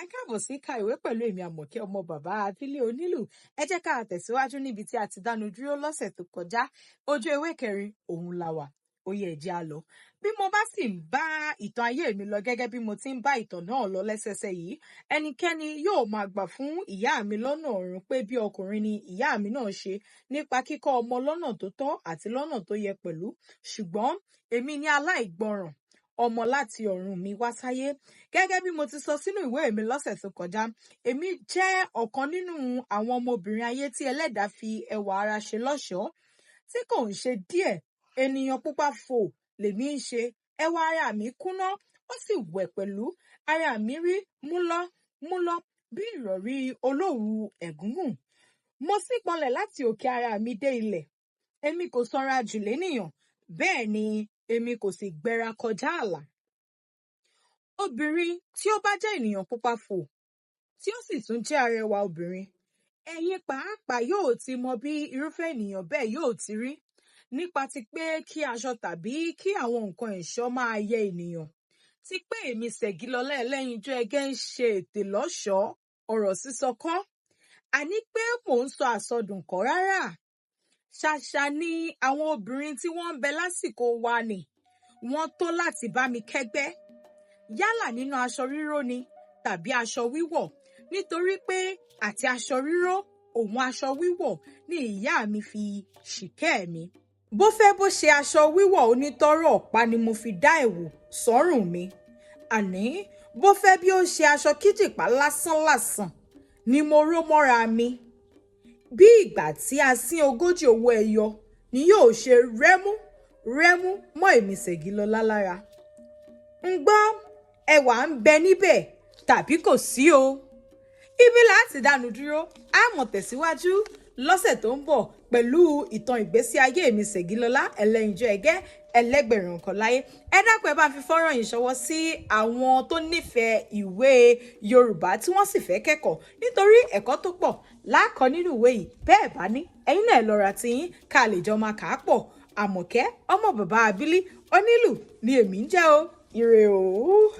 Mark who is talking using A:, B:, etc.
A: Ẹ káàbọ̀ sí Ka Ìwé pẹ̀lú èmi, Àmọ̀kẹ́, ọmọ bàbá Abílẹ̀ Onílù. Ẹ jẹ́ ká tẹ̀síwájú níbi tí a ti dánu dúró lọ́sẹ̀ tó kọjá. Ojú ewé kẹrin òun la wà. Ó yẹ, ẹ jẹ́ á lọ. Bí mo bá sì ń bá ìtàn ayé mi lọ gẹ́gẹ́ bí mo ti ń bá ìtàn náà lọ lẹ́sẹsẹ yìí, ẹnikẹ́ni yóò máa gbà fún ìyá mi lọ́nà ọ̀run pé bí ọkùnrin ni ìyá mi náà ṣe nípa kíkọ́ ọmọ lọ́nà tó tọ́ àti lọ́nà tó yẹ pẹ̀lú. Ṣùgbọ́n èmi ni aláìgbọràn ọmọ láti ọ̀run mi wá sáyé. Gẹ́gẹ́ bí mo ti sọ sínú ìwé mi lọ́sẹ̀ tó kọjá, èmi jẹ́ ọ̀kan nínú àwọn ọmọbìnrin ayé tí ẹlẹ́dàá fi ẹwà ara ṣe lọ́ṣọ̀ọ́ tí kò ń ṣe díẹ̀. Ènìyàn pupa fò lèmi ń ṣe. Ẹwà ara mi kúnná, ó sì wẹ̀ pẹ̀lú. Ara mi rí múlọ́ múlọ́ bí ìrọ̀rí olówùú ẹ̀gúngún. Mo sì pọnlẹ̀ láti òkè ara mi dé ilẹ̀. Èmi kò sanra jù lénìyàn, bẹ́ẹ̀ ni èmi kò sì gbẹra kọjá ààlà. Obìnrin tí ó bá jẹ́ ènìyàn pupa fò, tí ó sì tún jẹ́ arẹwà obìnrin, ẹ̀yin pàápàá yóò ti mọ bí irúfẹ́ ènìyàn bẹ́ẹ̀ yóò ti rí nípa ti pé kí aṣọ tàbí kí àwọn nǹkan ẹ̀ṣọ́ máa yẹ ènìyàn. Ti pé èmi Ṣẹ̀gilọlá Ẹlẹ́yinjú Ẹgẹ́ ń ṣe ètè lọ́ṣọ̀ọ́, ọ̀rọ̀ sísọ kọ́. Àní pé mò ń sọ àsọdùn kọ́ rárá. Ṣàṣà ni àwọn obìnrin tí wọ́n ń bẹ lásìkò wa nì wọ́n tó láti bá mi kẹ́gbẹ́. Yálà nínú aṣọ ríró ni tàbí aṣọ wíwọ̀, nítorí pé àti aṣọ ríró òun aṣọ wíwọ̀ ni ìyá mi fi ṣìkẹ́ mi. Bó fẹ́ bó ṣe aṣọ wíwọ̀ onítọ́rọ̀ ọ̀pá ni mo fi dá ẹ̀wù sọ́rùn mi. Àní bó fẹ́ bí ó ṣe aṣọ kíjìpá lásánlàsàn ni mo ró mọ́ra mi. Bí ìgbà tí a sín 40 owó ẹyọ ni yóò ṣe rẹ́mú rẹ́mú mọ́ èmi Ṣẹ̀gilọlá lára. Ń gbọ́, ẹwà ń bẹ níbẹ̀ tàbí kò sí o. Ibi láti dánu dúró, a mọ̀ tẹ̀síwájú lọ́sẹ̀ tó ń bọ̀ pẹ̀lú ìtàn ìgbésí ayé mi, Ṣẹ̀gilọlá Ẹlẹ́yinjú Ẹgẹ́, ẹlẹ́gbẹ̀rún nǹkan láyé. Ẹ dákun, ẹ bá fi fọ́nrán yìí ṣọwọ́ sí àwọn tó nífẹ̀ẹ́ ìwé Yorùbá tí wọ́n sì fẹ́ kẹ́kọ̀ọ́, nítorí ẹ̀kọ́ tó pọ̀ láàkọ́ nínú ìwé yìí. Bẹ́ẹ̀ bá ní, ẹ̀yin náà lọ ra tiyín ká lè jọ máa kà á pọ̀. Àmọ̀kẹ́, ọmọ bàbá Abílí Onílù ni èmi ń jẹ́ o. Ire o.